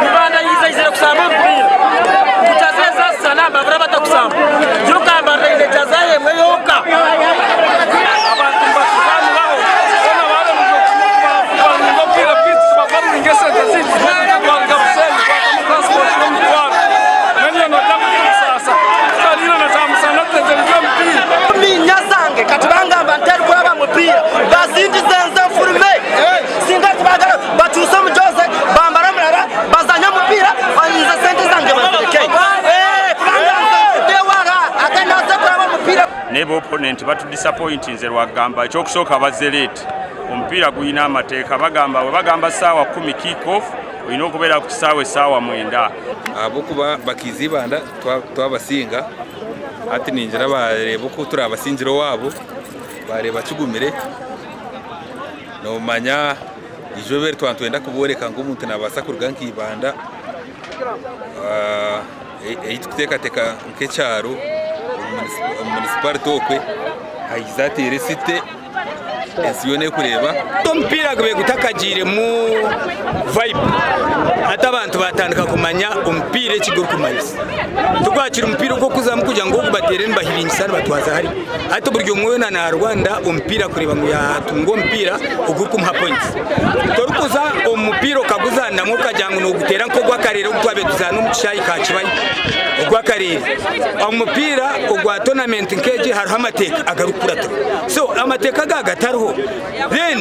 Ibanda yizaizire kusamba omupiira ngu jaza ezasisana mbabura batakusamba kyoka mbariraine jaza emwe yonka. Abantu nibatuzaaniraho boona baaremire kubarinda obwire bwaitu tibabariringa esente zaitu twena twaruga buseeri twatamu transport y'omutwaro mbwenu iwe noogira ngu tikusaasa tutariire na kyamusana tutegyereize omupiira. Minya zange kati bangamba nteri kuraba mupiira bazingize nze nfurume singa tibagala bakyuse omujoze bambare omurara bazanye omupiira nze sente zange bazireke kubanga nze nfudde ewara ate naze kuraba omupiira. Naye ba opponent batudisappointinze lwagamba ekyokusooka bazze late omupiira gulina amateeka bagamba webagamba saawa kumi kick off olina okubeera ku kisaawe esaawa mwenda. Ahabw'okuba bakaiza Ibanda twabasinga, hati ningira baareeba oku turabasingire owaabo, baareeba kigumire. Noomanya eizooba eri twaba nitwenda kubooreka ngu omuntu naabaasa kuruga nka Ibanda ei turikuteekateeka nk'ekyaro omu munisiparite okwe aije ateere esite ensi yoona erikureeba. Omupiira gubaire gutakagiiremu vibe hati abantu batandika kumanya omupiira eki gurikumanyisa. Tigwakiri mupiira ogw'okuzamu kugira ngu ogu bateere nibahiringisa nibatwaza hariya. Hati buri omwe weena naarwanira omupiira kureeba ngu yaatunga omupiira ogurikumuha points. Torikuza omu mupiira okaguzaaniramu okagira ngu nooguteera nk'ogw'akareere ogu twabaire tuzaana omu kishaayi ka Kibayi ogw'akareere. Omupiira ogwa tournament nk'egi hariho amateeka agarikukuratirwa. So amateeka aga gatariho then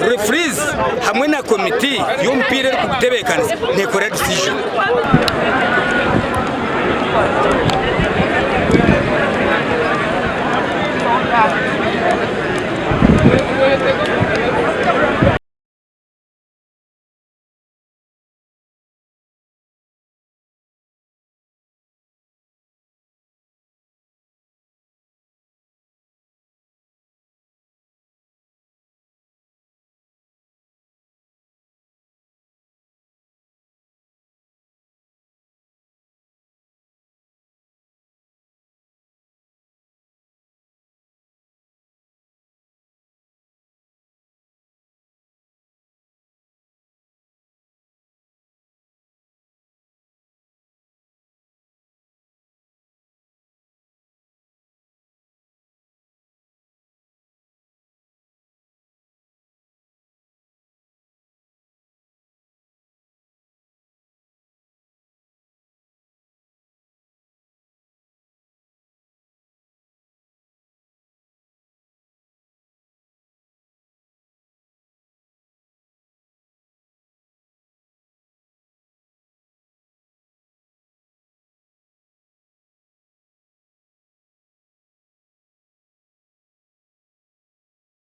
referees hamwe na committee y'omupiira erikugutebeekanisa neekora decision.